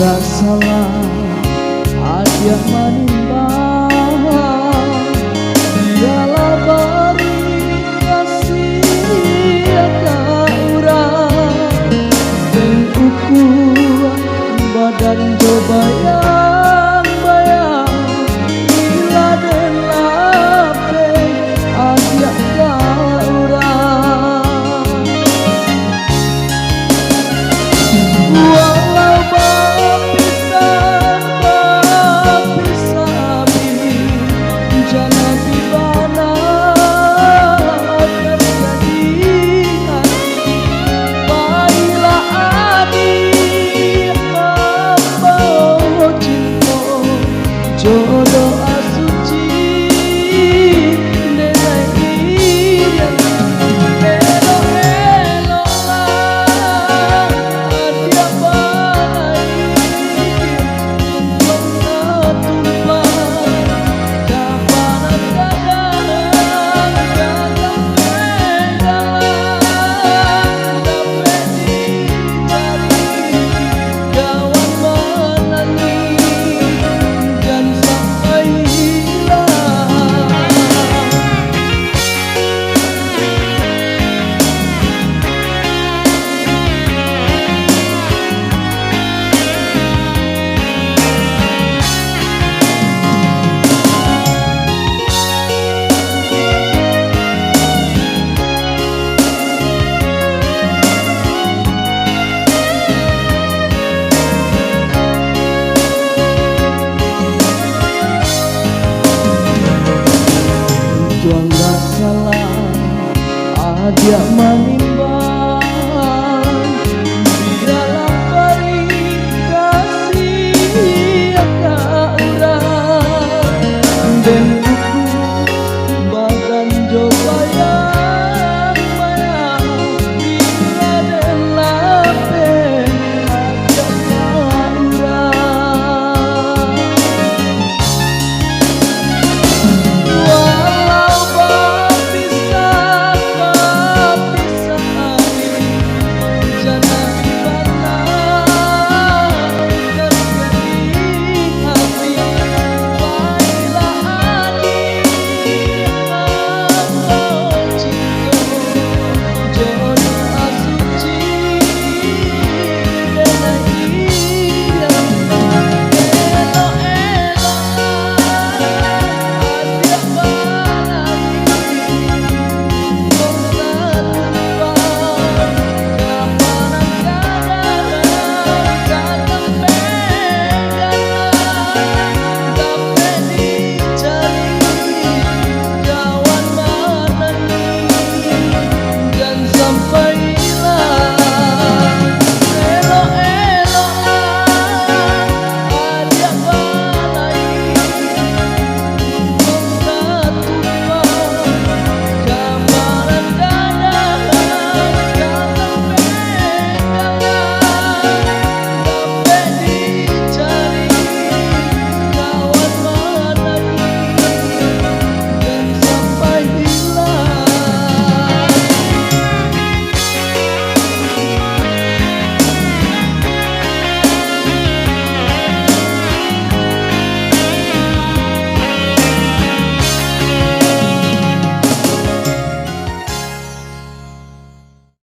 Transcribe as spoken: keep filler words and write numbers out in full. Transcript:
Dak salah adiak manimbang, dialah bari kasiah ka urang, dek ukuran badan jo bayang-bayang, ila den lapeh adiak ka urang. Walau bapisah, bapisah abih, jan abih bana akan jadi hati. Bailah adiak ambo cinto, jo doa suci denai iriang. Elok-eloklah adiak baikian, untuak ka tumpang, ka panas ka garam, ka gampang dalam, dapek dicari. Kawan manangih, jan sampai ilang. Tuang dak salah, adiak